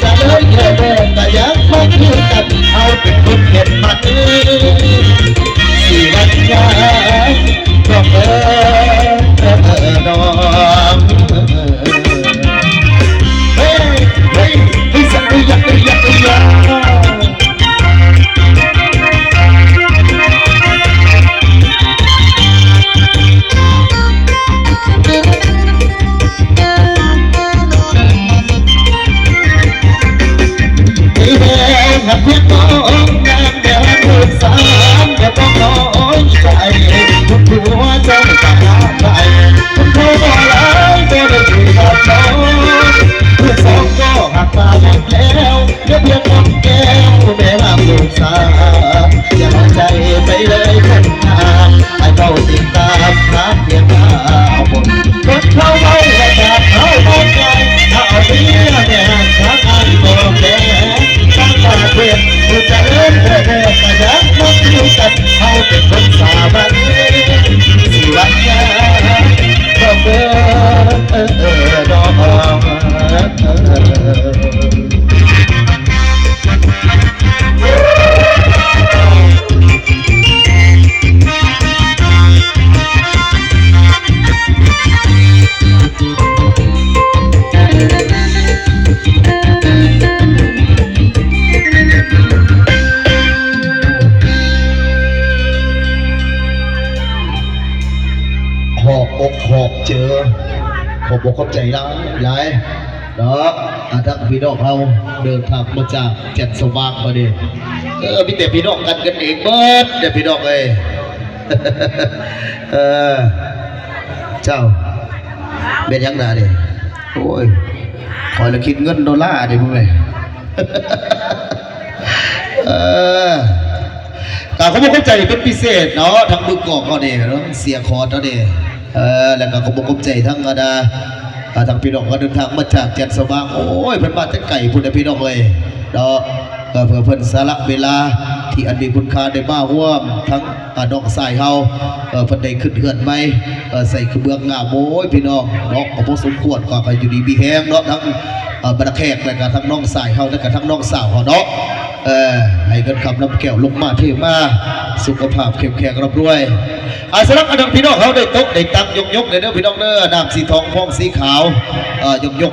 ຈະເລີນເລີດກະຍັງຄົງຄືກັນ ເຮົາເປັນຄົນເຮັດມັນ ຊິວັນຍາດອກເອີດອກ ເຮີຍ ເຮີຍ ເຮີຍ ເຮີຍ ເຮີຍ ເຮີຍ ເຮີຍ ເຮີຍ ເຮີຍ ເຮີຍ. ເຈົ້າພຽງອ້ອມແກ້ວແມ່ຮັກລູກສາວ ຢ່າເອົາໃຈໄປເລີຍຄົນງາມ ໃຫ້ເຈົ້າຕິດຕາມຫາພຽງດາວບົນ ຄົນເຂົາເວົ້າວ່າຈາກເຮົາບໍ່ໄກ ຖ້າເອົາເມຍແມ່ຮັກສາວອ້າຍກໍແປ ຕ່າງປະເທດຜູ້ຈະເລີນແທ້ໆ ກະຍັງມັກຢູ່ກັນ ເຮົາເປັນຄົນສາມັນ ຊິວ່າຍາກດອກເດີ ເອີ ເອີ ເອີ ດອກ. ຂອບອົກຂອບໃຈ ຂອບອົກຂອບໃຈຫຼາຍໆ ເນາະ ອ່າ ທັງພີ່ນ້ອງເຮົາເດີນທາງມາຈາກແກ່ນສະຫວ່າງມານີ້ ເອີ ມີແຕ່ພີ່ນ້ອງກັນ ກັນເອງເບິດເດີພີ່ນ້ອງເອີຍ ເອີ ເຈົ້າ ແມ່ນຫຍັງນະນີ້? ໂອ້ຍ ຂ້ອຍລະຄິດເງິນໂດລາເດ້ ເອີ ກະຂໍຂອບໃຈເປັນພິເສດເນາະ ທັງມືກອງເຮົານີ້ເນາະ ເສຍຂອດເຮົານີ້ ເອີ ແລ້ວກະຂໍຂອບໃຈທັງອັນນາ ອ່າ ທັງພີ່ນ້ອງກະເດີນທາງມາຈາກແກ່ນສະຫວ່າງ ໂອ້ຍ ເພິ່ນມາແຕ່ໄກພຸ້ນນະພີ່ນ້ອງເອີຍເນາະ ເພື່ອເພິ່ນສະຫຼະເວລາທີ່ອັນມີຄຸນຄ່າໄດ້ມາຮ່ວມທັງ ອ່າ ນ້ອງຊາຍເຮົາ ເອີ ເພິ່ນໄດ້ຂຶ້ນເຮືອນໃໝ່ ເອີ ໃສ່ກະເບື້ອງງາມ ໂອ້ຍ ພີ່ນ້ອງເນາະ ກະພໍສົມຄວນ ຂໍໃຫ້ຢູ່ດີມີແຮງເນາະ ທັງ ເອີ ບັນດາແຂກ ແລະກະທັງນ້ອງຊາຍເຮົາ ແລະກະທັງນ້ອງສາວເຮົາເນາະ ເອີ ໃຫ້ເງິນຄຳນຳແກ້ວລົງມາເທມາ ສຸຂະພາບເຂັ້ມແຂງຮ່ຳລວຍ ອ່າ ສຳລັບອັນນັ້ນ ພີ່ນ້ອງເຮົາໄດ້ຕົກໄດ້ຕັ່ງ ຍົກໆ ແດ່ເດີພີ່ນ້ອງເດີ ນ້ຳສີທອງຟອງສີຂາວ ເອີ ຍົກໆ